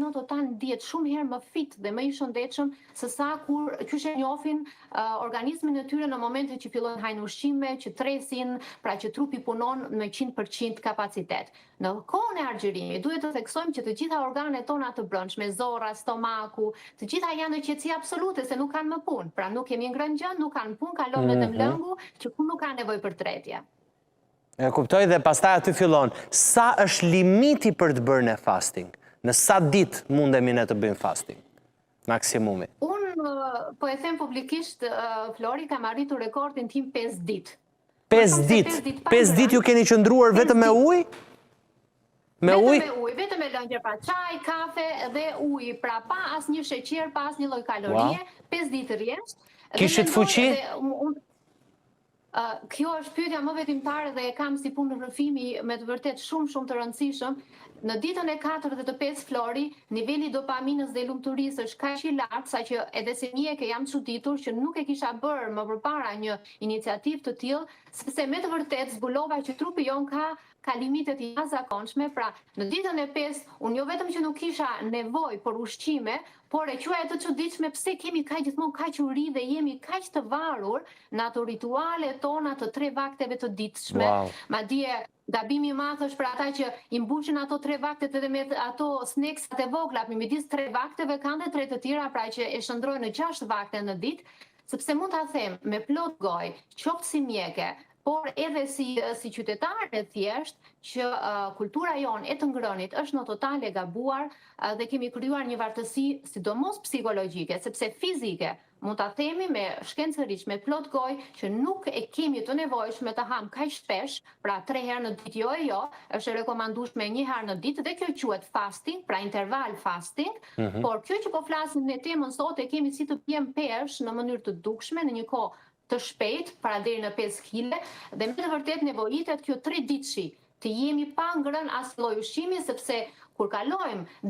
në total ndihet shumë herë më fit dhe më i shëndetshëm se sa kur qysh e njohin organizmin e tyre në momentin që fillojnë hajnë ushqime, që tresin, pra që trupi punon me 100% kapacitet. Në kohën e agjërimit duhet të theksojmë që të gjitha organet tona të brendshme, zorra, stomaku, të gjitha janë në qetësi absolute se nuk kanë më punë. Pra nuk kemi ngrënë gjë, nuk kanë punë, kalon vetëm lëngu, që ku nuk ka nevojë për tretje. E kuptoj, dhe pastaj aty fillon. Sa është limiti për të bërë në fasting? Në sa ditë mundemi ne të bëjmë fasting? Maksimumi. Unë po e them publikisht, Flori, kam arritur rekordin tim 5 ditë. 5 ditë. 5 ditë ju keni qëndruar vetëm me ujë? Me ujë? Vetëm me ujë, vetëm me lëngje, pra çaj, kafe dhe ujë, pra pa asnjë sheqer, pa asnjë lloj kalorie, 5 ditë rresht. Kishit fuqi? Kjo është pyetja më vendimtare dhe e kam si punë rrëfimi me të vërtet shumë shumë të rëndësishëm. Në ditën e 4 dhe të 5, Flori, niveli dopaminës dhe lumturisë është kaq i lartë saqë edhe si mjeke jam çuditur që nuk e kisha bërë më përpara një iniciativë të tillë, sepse me të vërtet zbulova që trupi jon ka limite të jashtëzakonshme. Pra, në ditën e 5, unë jo vetëm që nuk kisha nevojë për ushqime, por e quaja të çuditshme pse kemi kaq gjithmonë kaq uri dhe jemi kaq të varur në ato rituale tona të tre vakteve të ditshme. Madje gabimi i madh është për ata që i mbushin ato tre vaktet edhe me ato snacks-at e vogla, midis tre vakteve kanë dhe tre të tjera, pra që e shndërrojnë në 6 vakte në ditë, sepse mund ta them me plot gojë, qoftë si mjeke, por edhe si qytetar e thjesht, që kultura jonë e të ngrënit është në total e gabuar dhe kemi krijuar një vartësi sidomos psikologjike, sepse fizike mund ta themi me shkencërisht, me plot gojë, që nuk e kemi të nevojshme të ham kaq shpesh, pra 3 herë në ditë jo e jo, është e rekomandueshme një herë në ditë dhe kjo quhet fasting, pra interval fasting, por kjo që po flasim ne temën sot e kemi si të bjem peshë në mënyrë të dukshme në një kohë të shpejt, para deri në 5 kg, dhe me të vërtet nevojitet kjo 3 ditëshi të jemi pa ngrënë asnjë lloj ushqimi, sepse kur kalojmë